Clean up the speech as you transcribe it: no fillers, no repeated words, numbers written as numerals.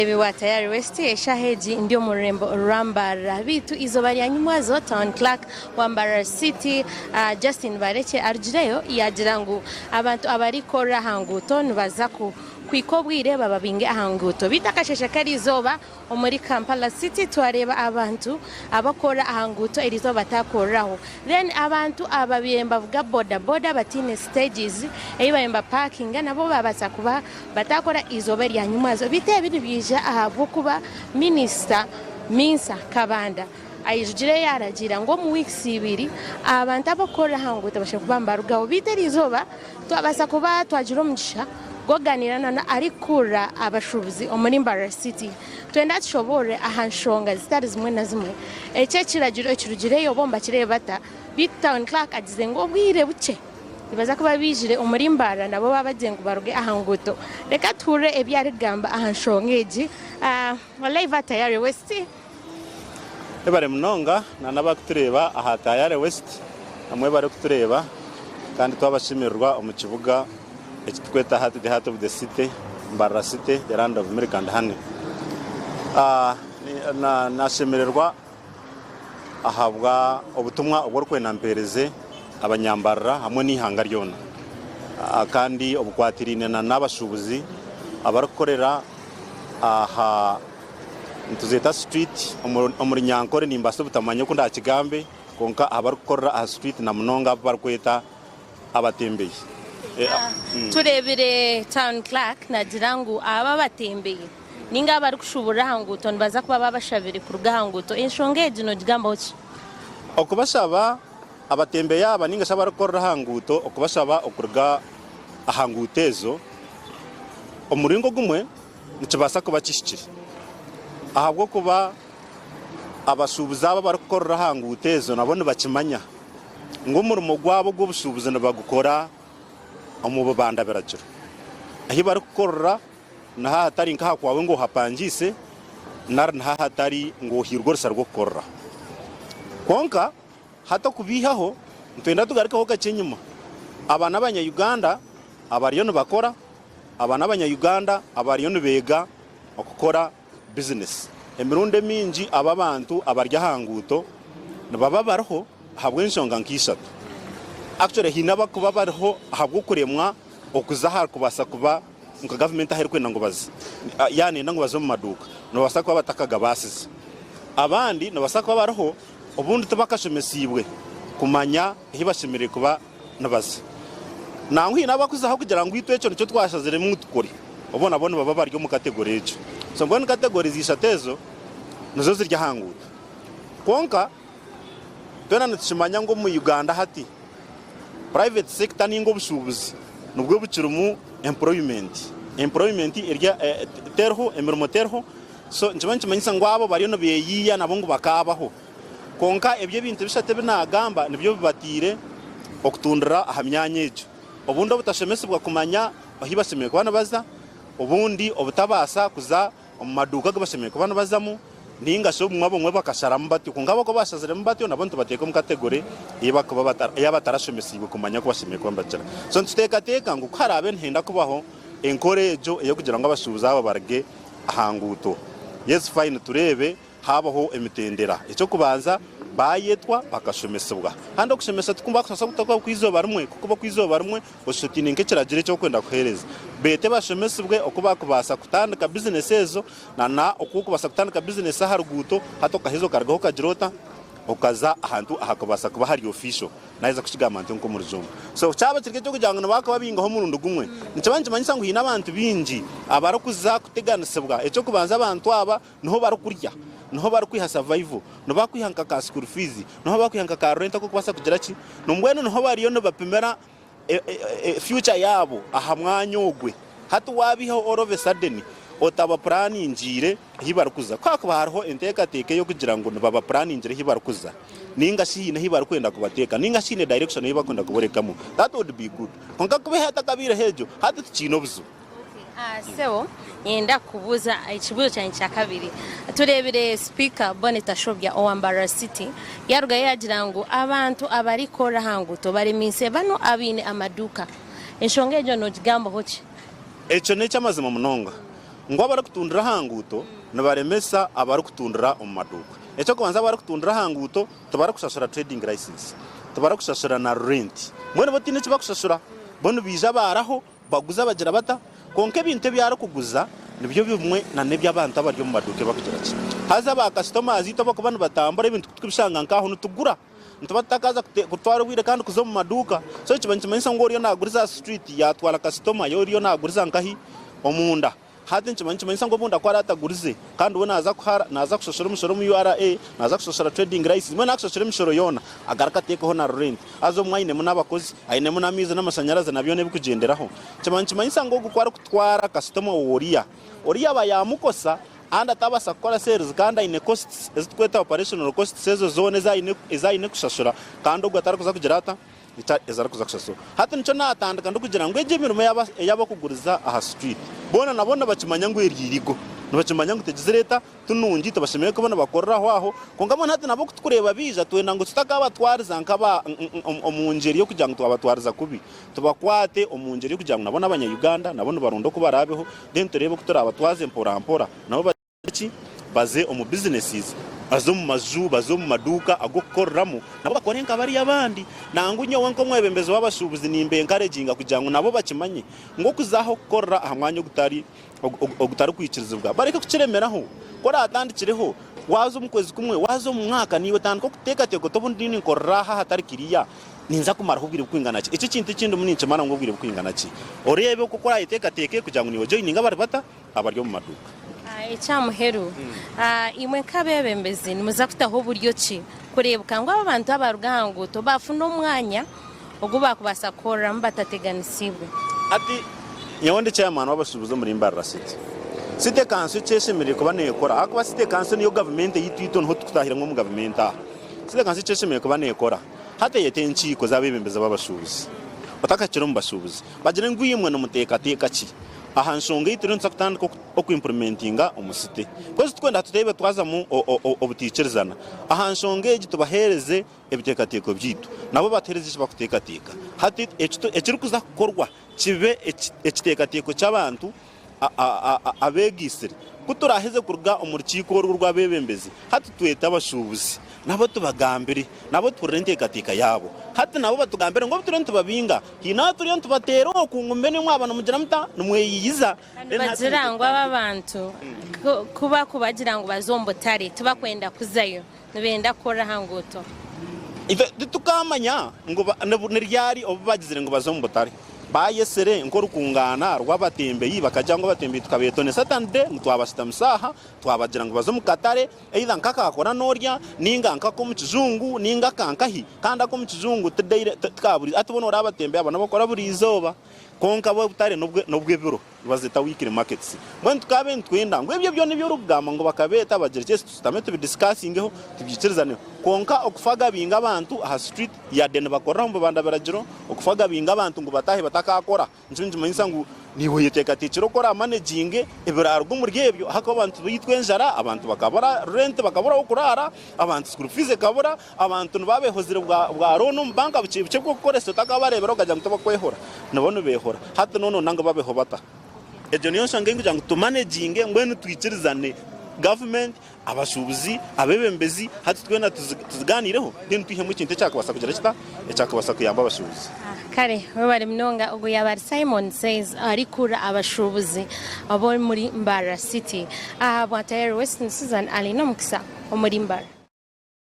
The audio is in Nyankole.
Ebi wa Tayari West, Eshaaha egi ndi omu rurembo rwa Mbarara beitu eizooba rya nyimwazo Town Clerk wa Mbarara City Justin Barekye arugireyo yaagira ngu abantu abarikukorera aha nguuto nibaza kuhika obwire bababinge aha nguuto beitu akasheeshe k'erizooba omuri Kampala City twareeba abantu abakukorera aha nguuto erizooba batakoreraho then abantu ababaire nibavuga boda boda bataine stages ei babaire nibapakinga nabo babaasa kuba Bataakora eizooba erya nyimwazo. Beitu ebi nibiija ahabw'okuba Minisita Minsa Kabanda aijugire yaaragiira ngu omu weeks ibiri abantu abarikukorera aha nguuto bashemereire kuba nibarugaho. Beitu eriizooba twabaasa kuba twagira omugisha gw'okugaaniira na arikukurira abashuubuzi omuri Mbarara City. Twenda atushoboorore aha nshonga zitari zimwe na zimwe. Eki ekiragiro ekirugireyo bo nibakireeba bata? Beitu Town Clerk agize ngu obwire bukye. Nibaza kuba baijire omuri Mbarara nabo babagye ngu baruge aha nguuto. Reka tuhurire ebi arikugamba aha nshonga egi. Live at Tayare West. Mwebare munonga na n'abarikutureeba aha Tayare West na mwebare kutureeba kandi twabashemererwa omu kibuga eki turikweta hati the heart of the city, Mbarara city, the land of milk and honey. Nashemererwa ahabwa obutumwa obu orikwenda mpeereze abanyambarara hamwe n'eihanga ryona kandi obukwatiraine na n'abashuubuzi abarikukorera aha nituzeeta street omu runyankore nimbaasa obutamanya oku ndaakigambe kwonka abarikukorera aha street na munonga abu barikweta abatembeyi. Tureebire Town Clerk naagira ngu aba abatembeyi Ninga abarikushuburira aha nguuto nibaza kuba babashabire kuruga aha nguuto. Enshonga egi nogigambaho ki? Okubashaba abatembeyi aba ninga shi abarikukorera aha nguuto okubashaba okuruga aha nguuto ezo omu muringo ogumwe nikibaasa kuba kihikire ahabw'okuba abashuubuzi aba abarikukorera aha nguuto ezo nabo nibakimanya ngu omurimo gwabo ogw'obushuubuzi nibagukora omu bubanda biragiro ahu barikukorera. Niho ahatari nk'aha kwawe ngu ohapangiise, nari niho ahatari ngu ohairwe orusa rw'okukoreraho. Kwonka hati okubaihaho, nitwenda tugarukeho kakye enyima. Aba n'abanya-Uganda abariyo nibakora, aba n'abanya-Uganda abariyo nibeega okukora bizinesi. Emirundi emingi aba abantu abari aha nguuto nibaba bariho ahabw'enshonga nka ishatu. Actually haine abarikuba bariho ahabw'okuremwa okuza aharikubaasa kuba nka gavumenti ahu erikwenda ngu baze. Yaaba neyenda ngu baze omu maduuka nibabaasa kuba batakagabaasize. Abandi nibabaasa kuba bariho obundi tibakashomesiibwe kumanya ahu bashemereire kuba nibaza. Nangwa haine abarikuzaho kugira ngu itwe ekyo nikyo twashaziremu ngu tukore. Obwo nabo nibaba bari omu category egyo. So mbwenu categories ishatu ezo nizo ziri aha nguuto. Kwonka twena nitukimanya ngu omu Uganda hati private sector ninga obushuubuzi nibwo bukirimu employment. Employment eri teriho, emirimo teriho, so nikiba nikimanyisa ngu abo bariyo nibeeyiiya nabo ngu bakaabaho. Kwonka ebyo ebintu bishatu ebi naagamba nibyo bibataire okutundira aha myanya egyo. Obundi obutashemesibwa kumanya ahu bashemereire kuba nibaza, obundi obutabaasa kuza omu maduuka agu bashemereire kuba nibazamu, nainga shi obumwe abamwe bakasharamu batyo. Kwonka abo ku bashaziremu batyo nabo nitubateeka omu kategore ey'abatarashomesiibwe kumanya oku bashemereire kuba nibagira. So nituteekateeka ngu ku haraabe nihenda kubaho enkora egyo ey'okugira ngu abashuubuzi aba baruge aha nguuto, yes fine tureebe Haabaho emitendera. Eky'okubanza, baayetwa bakashomesibwa. Kandi okushomesa tikumbakubaasa kutakuba kw'eizooba rimwe, kukuba okw'eizooba rimwe oshusha otaine nk'ekiragiro eki orikwenda kuheereza. Beete bashomesibwe oku baakubaasa kutandika bizinesi ezo na oku orikubaasa kutandika bizinesi aha ruguuto hati okaheza okarugaho okagira ota? Okaza ahantu ahakubaasa kuba hari official. Naaheza kukigamba ntyo nk'omu Rujungu. So kyaba kiri eky'okugira ngu nibakuba baingaho omurundi gumwe, nikiba nikimanyisa ngu haine abantu baingi abarikuza kuteganisibwa. Eky'okubanza abantu aba Niho barikurya, niho barikwiha survival, niho barikwiha nka ka school fees, niho barikwiha nka ka rent ak'okubaasa kugira ki, mbwenu niho bariyo nibapimira future yaabo aha mwanya ogwe. Hati waabihaho all of a sudden otabapuraningiire ahu barikuza. Ku hakuba hariho enteekateeka ey'okugira ngu nibabapuraningira ahu barikuza nainga shi haine ahu barikwenda kubateeka nainga shi haine direction ei barikwenda kuborekamu, that would be good. Kwonka kuba hatakabaireho egyo, hati tikiine obuzibu. Sebo, niinyenda kukubuuza ekibuuzo kyangye kya kabiri. Tureebire Sipiika Bonny Tashobya owa Mbarara City yaarugayo yaagira ngu abantu abarikukorera aha nguuto baremiise banu abaine amaduuka. Enshonga egyo noogigambaho ki? Ekyo n'eky'amazima munonga. Ngu abarikutundira aha nguuto nibaremesa abarikutundira omu maduuka. Eky'okubanza abarikutundira aha nguuto tibarikushashura trading license, tibarikushashura na rent. Mbwenu bo tihaine eki barikushashura, bo nibaija baaraho baguza bagira bata? Kwonka ebintu ebi arikuguza nibyo bimwe n'eby'abantu abari omu maduuka ebi barikugira ki. Haza ba kasitoma zaitu abarikuba nibatambura ebintu ku turikubishanga nk'aho nitugura. Nituba tutakaaza kutwara obwire kandi kuza omu maduuka. So nikiba nikimanyisa ngu oriyo naaguriza aha street yaatwara kasitoma ye oriyo naaguriza nkahi? Omunda. Hati nikiba nikimanyisa ngu omunda ku araatagurize kandi we naaza kuha naaza kushashura omushoro omu URA, naaza kushashura trading license, mbwenu naakushashura emishoro yoona agaruke ateekeho na rent. Haza omwe ainemu n'abakozi, ainemu n'amaizi n'amashanyarazi na byona ebikugyenderaho. Nikiba nikimanyisa ngu ogu ku arikutwara kasitoma w'oriya, oriya aba yaamukosa Kandi atabaasa kukora sales kandi aine costs ezi turikweta operational costs ezo zoona ezi aine ezi aine kushashura kandi ogwo atarikuza kugira ata? Ezi arikuza kushashura. Hati nikyo naatandika ndikugira ngu egyo emirimo ey'abakuguriza aha street boona nabo nibakimanya ngu eri irigo. Nibakimanya ngu tegizire eta? Ti nungi, tibashemereire kuba nibakorera aho aho. Kwonka mbwenu hati nabo ku turikureeba baija twenda ngu tutakabatwariza nk'aba omu ngyeri y'okugira ngu twabatwariza kubi. Tubakwate omu ngyeri y'okugira ngu nabo n'abanya Uganda, nabo nibaronda oku baraabeho. Then tureebe oku turaabatwaze mpora mpora nabo bagire ki? Baze omu businesses, baze omu maju, baze omu maduuka ag'okukoreramu nabo bakore nka bariya abandi. Nangwa nyowe nk'omwebembezi w'abashuubuzi nimba encouraginga kugira ngu nabo bakimanye ngu okuza aho kukorera aha mwanya ogutari ogutarikwikirizibwa bareke kukiremeraho. Ku oraatandikireho waaza omu kwezi kumwe, waaza omu mwaka, naiwe otandike okuteekateeka oti obundi ninkorera aha ahatari kiriya. Ninza kumaraho obwire bukwingana ki? Eki ekintu eki ndimu ninkimara ngu obwire bukwingana ki? Oreebe oku orayeteekateeke kugira ngu naiwe ojoyininge abari bata? Abari omu maduuka. Ekya muheru, imwe nk'abeebembezi nimuza kutaho buryo ki kureebeka ngu aba bantu abaruga aha nguuto baafuna omwanya ogu baakubaasa kukoreramu batateganisiibwe? Hati nyowe ndi chairman w'abashuubuzi omuri Mbarara City. City Council eki eshemereire kuba neekora ahakuba City Council niyo gavumenti eyaitu itwe niho turikutahiramu omu gavumenti aha. City Council eki eshemereire kuba neekora. Hati eyete enkiiko z'abeebembezi b'abashuubuzi otakakira omu bashuubuzi, bagire ngu imwe nimuteekateeka ki aha nshonga ei turiyo nituza kutandika okuimpurimentinga omu site. Kwezi titurikwenda tuteebe twazamu obutaikirizana aha nshonga egi tubaheereze ebiteekateeko byaitu nabo batuheereze eki barikuteekateeka. Hati ekirikuza kukorwa kibe ekiteekateeko ky'abantu abeegaitsire. Ku turaaheze kuruga omu rukiiko orwo rw'abeebembezi, hati twete abashuubuzi nabo tubagambire, nabo tuhurire enteekateeka yaabo. Hati nabo batugambire ngu obu turiyo nitubabinga, haine ahu turiyo nitubateera oku ngu mbwenu imwe mwaba nimugira muta? Nimweyiyiza. Kandi bagira ngu aba abantu ku bakubagira ngu baze omu butare tibakwenda kuzayo, nibenda kukorera aha nguuto. Itwe titukaamanya ngu ni ryari obu bagizire ngu baze omu butare. Baayetsire nk'orukungaana rw'abatembeyi bakagira ngu abatembeyi tukabeetonesa Saturday ngu twabashutamisa aha, twabagira ngu baze omu katare either nk'akaakora noorya nainga nk'ak'omu kijungu nainga aka nkahi. Kandi ak'omu kijungu ti daily ti ka buri hati boona oraba abatembeyi aba nibakora buri izooba kwonka bo obutare n'obw'ebiro. Nibazeta weekly markets. Mbwenu tukaabaire nitwenda ngu ebyo byona ebi orikugamba ngu bakabeeta bagire ki tushutame tubidiscussingeho tubyikirizane. Kwonka okufa gabinga abantu aha street yade nibakorera omu bibanda biragiro, okufa gabinga abantu ngu bataahe batakaakora nikyo nikimanyisa ngu naiwe oyeteekateekire oku oramanaginge ebiraaruga omuri ebyo ahakuba abantu baitwa enjara, abantu bakabura rent bakabura ah'okuraara, abantu school fees ekabura, abantu nibaba behozire bwa loan omu banka bukye bukye bw'okukoresa otakabareebera okagira ngu tibakwehora. Nibo nibeehora. Hati noona ngu babeho bata? Egyo niyo nshonga ei ndikugira ngu tumanaginge mbwenu twikirizane, gavumenti, abashuubuzi, abeebembezi, hati twena tuzigaaniireho then twihemu ekintu ekyakubaasa kugira kita? Ekyakubaasa kuyamba abashuubuzi. Kare webare munonga. Ogwo yaaba ari Simon Says arikukura abashuubuzi ab'omuri Mbarara City. Ahabwa Tayari West, Susan Alinomukisa omuri Mbarara.